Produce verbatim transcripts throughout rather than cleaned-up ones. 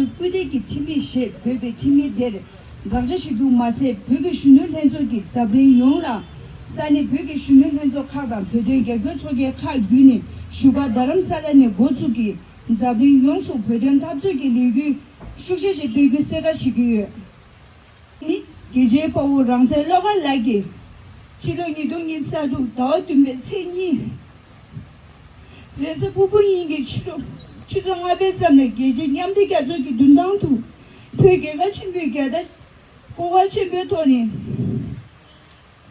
སྐུལ་འདེད་ཀྱི་ཁྲིམས་ཡིག་ཞེས་འབོད་པའི་ཁྲིམས་ཡིག་དེར་དགག་བྱ་ཞུ་རྒྱུ་མ་ཟད། བོད་ཀྱི་གཞོན་ནུ་ལྷན་ཚོགས་ཀྱིས་འཛམ་གླིང་ཡོངས་ལ། ས་གནས་བོད་ཀྱི་གཞོན་ནུ་ལྷན་ཚོགས་ཁག་དང་བོད་དོན་རྒྱབ་སྐྱོར་ཚོགས་སྡེ་ཁག་བརྒྱུད་ནས་བཞུགས་སྒར་རྡ་རམ་ས་ལ་ནས་འགོ་བཙུགས་ཀྱིས། འཛམ་གླིང་ཡོངས་སུ་བོད་དོན་འཐབ་རྩོད་ཀྱི་ལས་འགུལ་ཤུགས་ཆེ་ཞིག་སྤེལ་རྒྱུའི་གསལ་བསྒྲགས་ཞུ་གི་ཡོད། ནི་རྒྱལ་གཅེས་དཔའ་བོ་རང་བཙན་བློ་དགའ་ལགས་ཀྱིས་ཕྱི་ལོ་ཉིས་སྟོང་ཉི་ཤུ་རྩ་དྲུག་ཟླ་བ་བདུན་པའི་ཚེས་གཉིས། རེས་གཟའ་ཕུར་བུ་ཉིན་གྱི་ཕྱི་དྲོ་ཆུ་ཚོད་ལྔ་པའི་མཚམས་ནས་རྒྱལ་སྤྱིའི་མཉམ་འབྲེལ་རྒྱལ་ཚོགས་ཀྱི་མདུན་ཐང་དུ། བོད་རྒྱལ་ཁབ་ཆེན་པོའི་རྒྱལ་དར་གོ་བ་ཆེན་པོའི་ཐོག་ནས་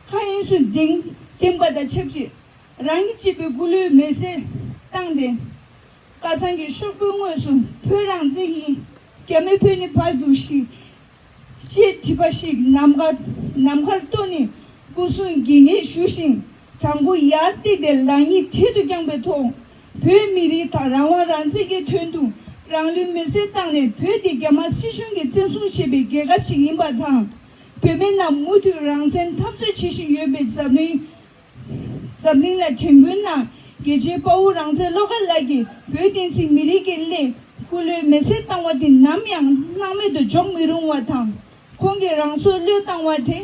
མཁའ་དབྱིངས་སུ་བསྒྲེངས་བསྒྲེངས་པ་དང་ཆབས་ཅིག་རང་གིས་གཅེས་པའི་སྐུ་ལུས་མེ་སྲེག་བཏང་སྟེ། ཁ་སང་གི་ཤོག་བུའི་ངོས་སུ། བོད་རང་བཙན་ཡིན། རྒྱ་མི་བོད་ནས་ཕར་རྒྱུགས་ཤིག་ཅེས་བྲིས་པ་ཞིག་ནམ་མཁར་ནམ་མཁར་གཏོར་ནས་སྐུ་གཟུགས་འགྱེལ་ངེས་ཞུ་ཞིང་། བྲང་ཁོག་ཡར་བཏེགས་ཏེ་ལག་གཉིས་གྲལ་དུ་བརྐྱངས་པའི་ཐོག་བོད་མི་རིགས་དང་རང་དབང་རང་བཙན་གྱི་དོན་དུ་རང་ལུས་མེ་སྲེག་བཏང་ནས། བོད་འདི་རྒྱ་དམར་སྲིད་གཞུང་གིས་བཙན་བཟུང་བྱས་པའི་རྒྱལ་ཁབ་ཅིག་ཡིན་པ་དང་། བོད་མི་རྣམས་མུ་མཐུད་རང་བཙན་འཐབ་རྩོད་བྱེད་བཞིན་ཡོད་པའི་འཛམ་གླིང་འཛམ་གླིང་ལ་དྲན་སྐུལ་གནང་། རྒྱལ་གཅེས་དཔའ་བོ་རང་བཙན་བློ་དགའ་ལགས་ཀྱིས་བོད་བསྟན་སྲིད་མི་རིགས་ཀྱི་སླད་སྐུ་ལུས་མེ་སྲེག་བཏང་བ་དེ་ནམ་ཡང་སྣང་མེད་དུ་འཇོག་མི་རུང་བ་དང་། ཁོང་གིས་རང་སྲོག་བློས་བཏང་བ་དེ་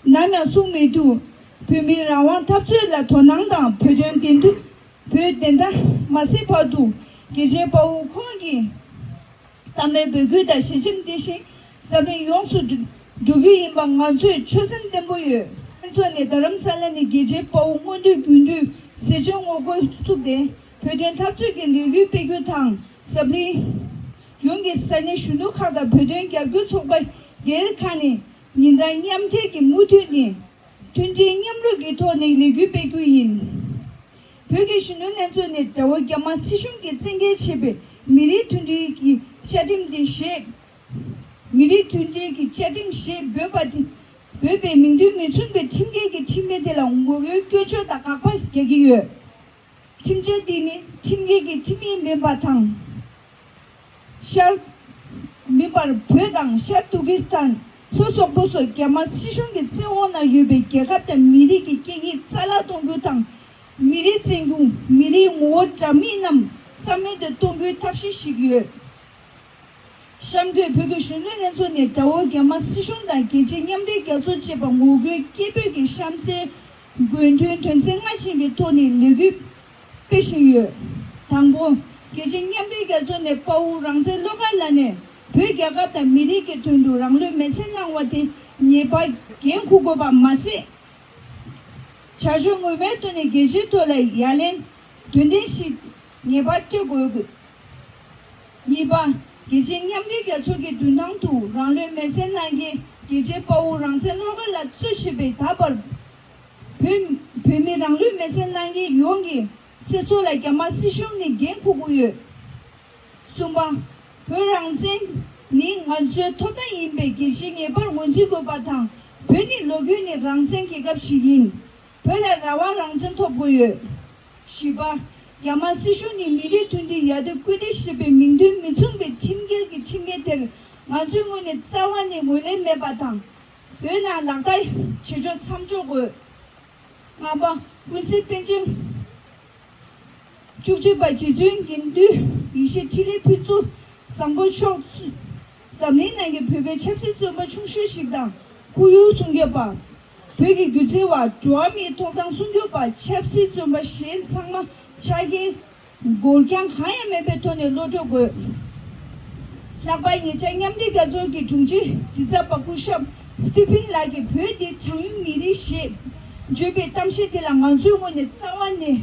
ནམ་ཡང་གསུང་མི་བཏུབ། བོད་མིའི་རང་དབང་འཐབ་རྩོད་ལ་དོ་སྣང་དང་། བོད་དོན་བདེན་མཐུ་བོད་བདེན་མཐའ་མ་གསལ་བར་དུ་རྒྱལ་གཅེས་དཔའ་བོ་ཁོང་གིས་བཏང་བའི་འབོད་སྐུལ་དང་ཞལ་ཆེམས་འདི་བཞིན་འཛམ་གླིང་ཡོངས་སུ་འགྲོ་འགྲོ་རྒྱུ་ཡིན་པ་ང་ཚོས་ཆོད་སེམས་བརྟན་པོ་ཡོད། ལྷན་ཚོགས་ནས་རྡ་རམ་ས་ལ་ནས་རྒྱལ་གཅེས་དཔའ་བོ་སྔོན་འགྲོའི་དགུན་དུས་ཟས་བཅད་ངོ་རྒོལ་བཙུགས་ཏེ་བོད་དོན་འཐབ་རྩོད་ཀྱི་ལས་འགུལ་སྤེལ་རྒྱུ་དང་། འཛམ་གླིང་ཡོངས་ཀྱི་ས་གནས་གཞོན་ནུ་ཁག་དང་བོད་དོན་རྒྱབ་སྐྱོར་ཚོགས་པ་སྒེར་ཁག་ནས་ཉིན་ལྟར་མཉམ་འབྲེལ་གྱིས་མུ་མཐུད་ནས་མཐུན་སྒྲིལ་མཉམ་རུབ་ཀྱི་ཐོག་ནས་ལས་འགུལ་སྤེལ་རྒྱུ་ཡིན། བོད་ཀྱི་གཞོན་ནུ་ལྷན་ཚོགས་ནས་དགྲ་བོ་རྒྱ་དམར་སྲིད་གཞུང་གིས་བཙན་འགེལ་བྱས་པའི་མི་རིགས་མཐུན་སྒྲིལ་གྱི་བཅའ་ཁྲིམས་དེ་བཞེས། མི་རིགས་མཐུན་སྒྲིལ་གྱི་བཅའ་ཁྲིམས་ཞེས་འབོད་པ་དེ། འབོད་པའི་མིང་དོན་མི་མཚུངས་པའི་ཁྲིམས་འགལ་གྱི་ཁྲིམས་ཡིག་དེ་ལ་ངོ་རྒོལ་སྐྱོན་བརྗོད་དང་དགག་པ་རྒྱག་གི་ཡོད། ཁྲིམས་འཆར་འདི་ནི་ཁྲིམས་འགལ་གྱི་ཁྲིམས་ཡིག་མིན་པ་དང་། ཤར། མིན་པར་བོད་དང་ཤར་ཏུར་ཀི་སི་ཐན། ལྷོ་སོག་པོ་སོགས་རྒྱ་དམར་སྲིད་གཞུང་གི་བཙན་འོག་ན་ཡོད་པའི་རྒྱལ་ཁབ་དང་མི་རིགས་ཀྱི་སྐད་ཡིག་རྩ་བརླག་གཏོང་རྒྱུ་དང་། མི་རིགས་བཙན་སྐུལ། མི་རིགས་ངོ་བོ་འདྲ་མིན་རྣམས་རྩ་མེད་དུ་གཏོང་རྒྱུའི་ཐབས་ཤེས་ཤིག་ཡོད། གཤམ་འཁོད་བོད་ཀྱི་གཞོན་ནུ་ལྷན་ཚོགས་ནས་དགྲ་བོ་རྒྱ་དམར་སྲིད་གཞུང་དང་རྒྱལ་སྤྱིའི་མཉམ་འབྲེལ་རྒྱལ་ཚོགས་བཅས་པ་ངོ་རྒོལ་སྐད་འབོད་ཀྱི་གཤམ་གསལ་དགོས་འདུན་དོན་ཚན་ལྔ་ཅན་གྱི་ཐོག་ནས་ལས་འགུལ་སྤེལ་བཞིན་ཡོད། དང་པོ། རྒྱལ་སྤྱིའི་མཉམ་འབྲེལ་རྒྱལ་ཚོགས་ནས་དཔའ་བོ་རང་བཙན་བློ་དགའ་ལགས་ནས་བོད་རྒྱལ་ཁབ་དང་མི་རིགས་ཀྱི་དོན་དུ་རང་ལུས་མེར་སྲེག་གནང་བ་དེ་ངེས་པར་འགན་འཁུར་དགོས་པ་མ་ཟད། བྱ་སྤྱོད་ངོ་མའི་ཐོག་ནས་རྒྱལ་སྤྱིའི་ཐོག་ལ་ཡ་ལན་དོན་ལྡན་ཞིག་ངེས་པར་སྤྲོད་དགོས། གཉིས་པ། རྒྱལ་སྤྱིའི་མཉམ་འབྲེལ་རྒྱལ་ཚོགས་ཀྱི་མདུན་ཐང་དུ་རང་ལུས་མེར་སྲེག་གནང་མཁན་རྒྱལ་གཅེས་དཔའ་བོ་རང་བཙན་བློ་དགའ་ལགས་གཙོས་བྱས་པའི་ད་བར་བོད་བོད་མི་རང་ལུས་མེར་སྲེག་གནང་མཁན་ཡོངས་ཀྱི་ཚེ་སྲོག་ལ་རྒྱ་དམར་སྲིད་གཞུང་ནས་འགན་འཁུར་དགོས་ཡོད། གསུམ་པ། བོད་རང་བཙན་ནི་ང་ཚོའི་ཐོབ་ཐང་ཡིན་པས་རྒྱལ་སྤྱིས་ངེས་པར་ངོས་འཛིན་དགོས་པ་དང་། བོད་ནི་ལོ་རྒྱུས་ནས་རང་བཙན་རྒྱལ་ཁབ་ཞིག་ཡིན། བོད་ལ་རང་དབང་རང་བཙན་ཐོབ་དགོས་ཡོད། བཞི་པ། རྒྱ་དམར་སྲིད་གཞུང་ནི་མི་རིགས་མཐུན་སྒྲིལ་ཡར་ཐོན་སྐུལ་འདེད་ཞེས་པའི་མིང་དོན་མི་མཚུངས་པའི་ཁྲིམས་འགལ་གྱི་ཁྲིམས་འགལ་དེར་ང་ཚོའི་ངོས་ནས་རྩ་བ་ནས་ངོས་ལེན་མེད་པ་དང་། བོད་ནང་ལག་བསྟར་བྱེད་ཕྱོགས་མཚམས་འཇོག་དགོས། ལྔ་པ། ཀུན་གཟིགས་པཎ་ཆེན་བཅུ་གཅིག་པ་རྗེ་བཙུན་དགེ་འདུན་ཡེ་ཤེས་འཕྲིན་ལས་ཕུན་ཚོགས་བཟང་པོ་མཆོག་འཛམ་གླིང་ནང་གི་བོད་པའི་ཆབ་སྲིད་བཙོན་པ་ཆུང་ཤོས་ཤིག་དང་། ཁོར་ཡུག་སྲུང་སྐྱོབ་པ། བོད་ཀྱི་སྒྱུ་རྩལ་བ། འགྲོ་བ་མིའི་ཐོབ་ཐང་སྲུང་སྐྱོབ་པ། ཆབ་སྲིད་བཙོན་པ་གཞན་ཚང་མ་ཆ་རྐྱེན་འགོར་འགྱངས་གང་ཡང་མེད་པའི་ཐོག་ནས་གློད་གྲོལ་དགོས། ལྷག་པར་ཉེ་ཆར་མཉམ་འབྲེལ་རྒྱལ་ཚོགས་ཀྱི་དྲུང་ཆེ་འབྲི་ཚབ་པ་སྐུ་ཞབས་སི་ཏི་ཕིན་ལགས་ཀྱིས་བོད་འདི་གྲངས་ཉུང་མི་རིགས་ཞེས་བརྗོད་པའི་གཏམ་བཤད་དེ་ལ་ང་ཚོའི་ངོས་ནས་རྩ་བ་ནས་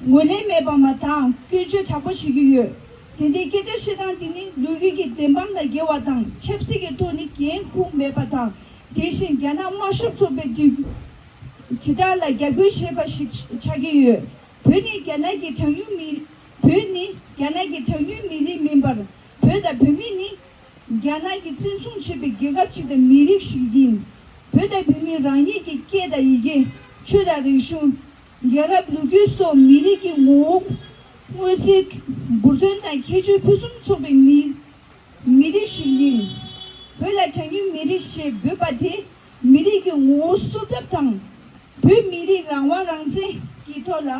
ངོས་ལེན་མེད་པ་མ་དང་སྐྱོན་བརྗོད་དྲག་པོ་བྱེད་ཀྱི་ཡོད། དེ་འདྲའི་སྐད་ཆ་བཤད་སྟངས་འདི་ནི་ལོ་རྒྱུས་ཀྱི་བདེན་དཔང་དང་འགལ་བ་དང་ཆབ་སྲིད་ཀྱི་ཐོག་ནས་འགན་འཁུར་མེད་པ་དང་། དེ་བཞིན་རྒྱ་ནག་དམར་ཤོག་ཚོགས་པའི་དྲིལ་དྲིལ་བསྒྲགས་ལ་རྒྱབ་སྐྱོར་བྱས་པ་ཞིག་ཆགས་ཀྱི་ཡོད། བོད་ནི་རྒྱ་ནག་གི་གྲངས་ཉུང་མི། བོད་ནི་རྒྱ་ནག་གི་གྲངས་ཉུང་མི་རིགས་མིན་པར། བོད་དང་བོད་མི་ནི་རྒྱ་ནག་གིས་བཙན་བཟུང་བྱས་པའི་རྒྱལ་ཁབ་ཅིག་དང་མི་རིགས་ཤིག་ཡིན། བོད་དང་བོད་མི་རང་ཉིད་ཀྱི་སྐད་དང་ཡི་གེ། ཆོས་དང་རིག་གཞུང་། རྒྱལ་རབས་ལོ་རྒྱུས་སོགས་མི་རིགས་ཀྱི་ངོ་བོ། མངོན་གསལ། འབུར་ཐོན་དང་ཁྱད་ཆོས་ཕུན་སུམ་ཚོགས་པའི་མི་མི་རིགས་ཤིག་ཡིན། བོད་ལ་གྲངས་ཉུང་མི་རིགས་ཞེས་འབོད་པ་དེ་ མི་རིགས་ཀྱི་ངོ་བོ་སྲུང་ཐབས་དང་། བོད་མི་རིགས་རང་དབང་རང་བཙན་གྱི་ཐོག་ལ་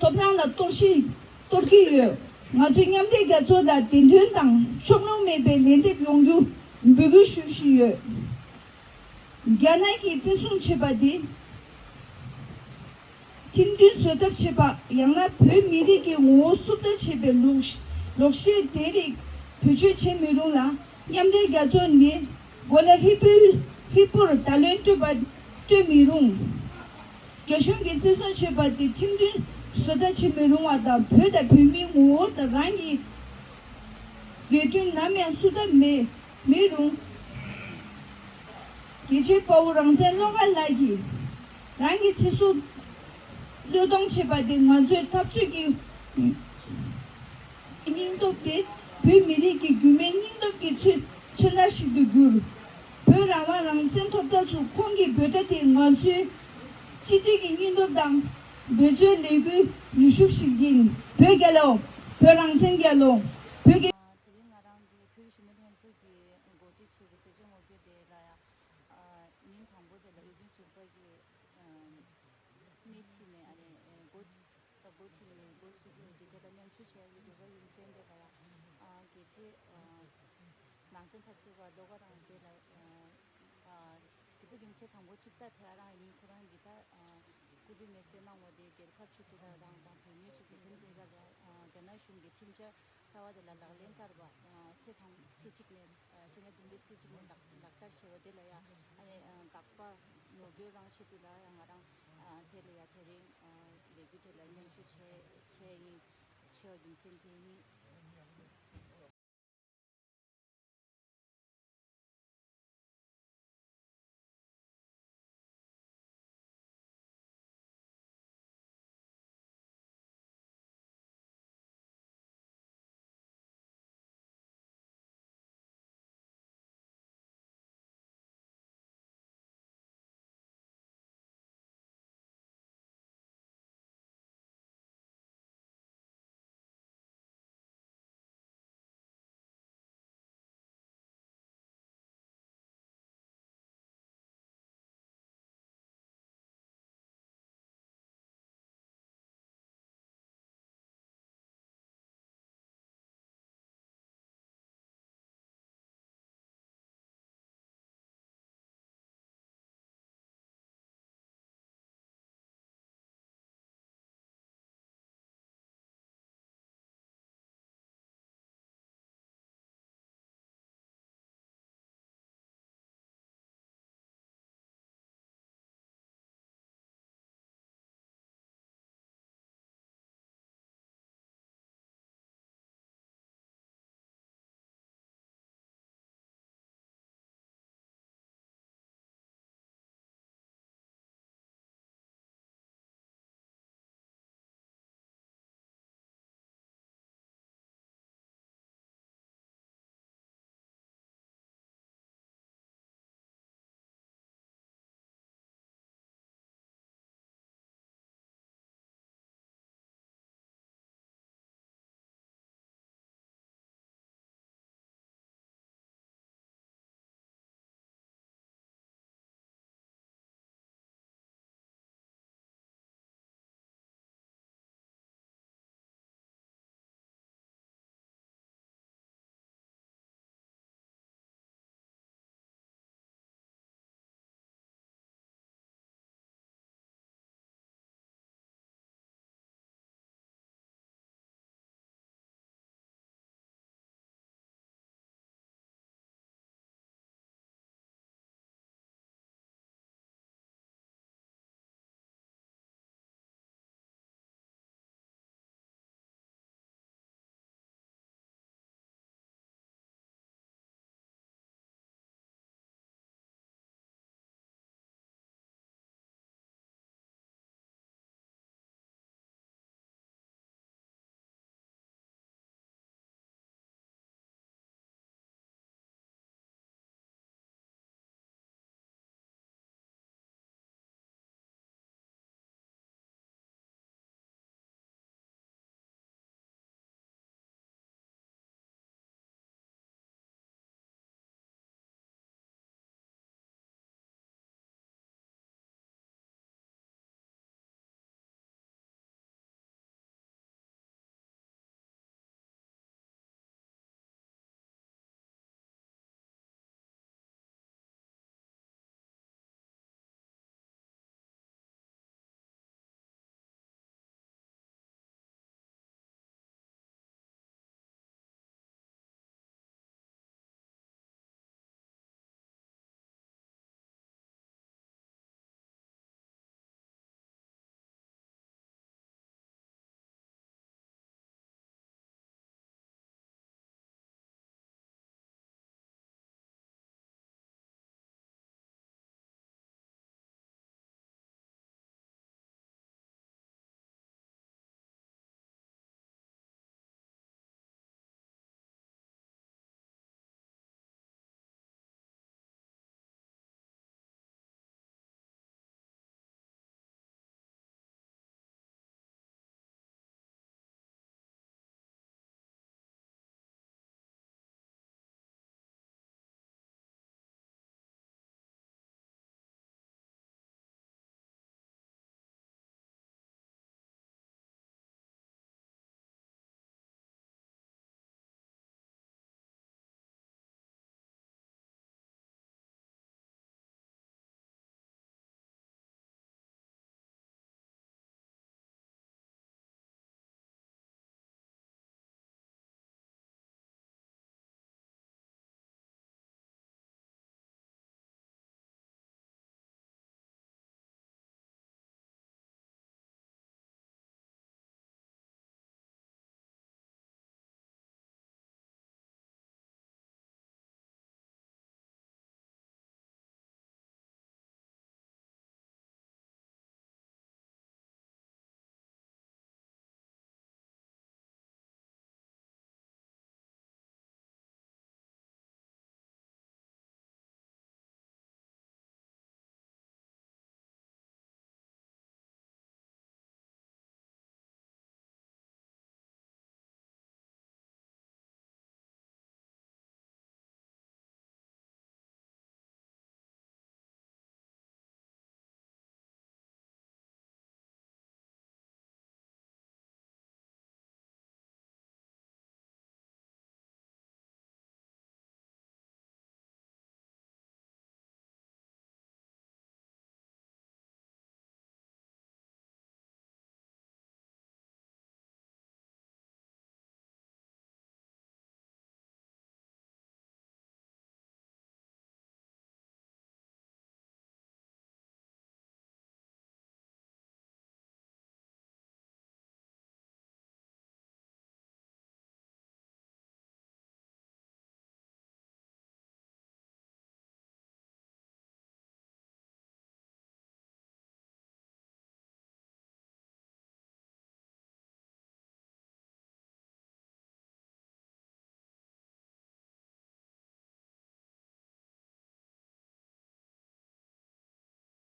ཐོབ་ཐང་ལ་གཏོར་བཤིག་གཏོར་གྱི་ཡོད། ང་ཚོས་མཉམ་འབྲེལ་རྒྱལ་ཚོགས་ལ་བདེན་དོན་དང་ཕྱོགས་ལྷུང་མེད་པའི་ལན་འདེབས་ཡོང་རྒྱུ་འབོད་སྐུལ་ཞུ་བཞིན་ཡོད། རྒྱ་ནག་གིས་བཙན་བཟུང་བྱས་པ་དེ། ཁྲིམས་མཐུན་བཟོ་ཐབས་བྱེད་པ། ཡང་ན་བོད་མི་རིགས་ཀྱི་ངོ་བོ་སྲུང་ཐབས་བྱེད་པའི་ལུགས་ལོག་བཤད་དེ་རིགས་བེད་སྤྱོད་བྱེད་མི་རུང་ལ། མཉམ་འབྲེལ་རྒྱལ་ཚོགས་ནི་མགོ་ལ་ཧྲིལ་པོའི་ཧྲིལ་པོར་བརྡ་ལན་སྤྲོད་པ་སྤྲོད་མི་རུང་། རྒྱ་གཞུང་གིས་བཙན་བཟུང་བྱས་པ་དེ་ཁྲིམས་མཐུན་བཟོ་ལྟ་བྱེད་མི་རུང་བ་དང་། བོད་དང་བོད་མིའི་ངོ་བོ་དང་རང་གི་རེ་འདུན་ནམ་ཡང་བསུབ་ཐབས་མེད་མི་རུང་། རྒྱལ་གཅེས་དཔའ་བོ་རང་བཙན་བློ་དགའ་ལགས་ཀྱིས་རང་གི་ཚེ་སྲོག་བློས་གཏོང་བྱས་པ་དེ་ང་ཚོའི་འཐབ་རྩོད་ཀྱི་སྙིང་སྟོབས་དེ་བོད་མི་རིགས་ཀྱི་རྒྱུད་སྨད་སྙིང་སྟོབས་ཀྱི་མཚོན་མཚོན་རྟགས་ཤིག་ཏུ་གྱུར། བོད་རང་དབང་རང་བཙན་ཐོབ་ཐབས་སུ་ཁོང་གི་འབོད་སྒྲ་དེ་ང་ཚོའི་གཅིག་སྒྲིལ་གྱི་སྙིང་སྟོབས་དང་འབད་རྩོལ་ལས་འགུལ་ནུས་ཤུགས་ཤིག་ཡིན། བོད་རྒྱལ་ལོ། བོད་རང་བཙན་རྒྱལ་ལོ། བོད་རྒྱལ། དེ་རིང་ང་རང་གི་བོད་ཀྱི་གཞོན་ནུ་ལྷན་ཚོགས་ཀྱིས་གོ་སྒྲིག་བྱས་པའི་ཟས་བཅད་ངོ་རྒོལ་དེ་ལ་ཡང་ཉིན་དང་པོ་དེ་ལ་འོས་བསྡུ་ཟུར་པ་གི་སྣེ་ཁྲིད་ནས་ཨ་ནི་འགོ་ད་འགོ་ཁྲིད་ནས་འགོ་ཚུགས་རྒྱུ་དེ་དེ་ལ་མཉམ་ཞུགས་བྱས་ཡོད་པ་ཡིན་ཚེ་འདི་ལ་ཡང་རྒྱལ་གཅེས་རང་བཙན་འཐབ་རྩོད་པ་བློ་དགའ་རང་བཙན་ལགས་དེ་ཚོ་གི་ཚེ་དང་པོ་གཅིག་ད་དེ་རང་ཡིན། ཁོ་རང་གིས་ད་སྐུ་ལུས་མེར་སྲེག་གནང་བ་དེ་རྒྱལ་ཁབ་ཆེད་དུ་ད་རང་དང་བོད་མིའི་ཆེད་དུ་དེ་འདི་ག་ལ་རྒྱ་ནག་གཞུང་གི་ཁྲིམས་འཆར་གསར་བ་དེ་ལ་ལག་ལེན་བསྟར་བ། ཚེ་དང་ཚེ་གཅིག་ནས་བཅོ་ལྔ་བདུན་པའི་ཚེ་གཅིག་ནས་ལག་ལག་བསྟར་བྱས་པ་དེ་ལ་ཡང་ཨ་ནི་དགག་པ་ངོ་རྒོལ་རང་ཆེད་དུ་ལ་ཡང་ང་རང་དེ་ལ་ཡང་དེ་རིང་ལས་འགུལ་དེ་ལ་མཉམ་ཞུགས་བྱས་བྱས་ཡིན། བྱས་པ་རྒྱུ་མཚན་དེ་ཡིན།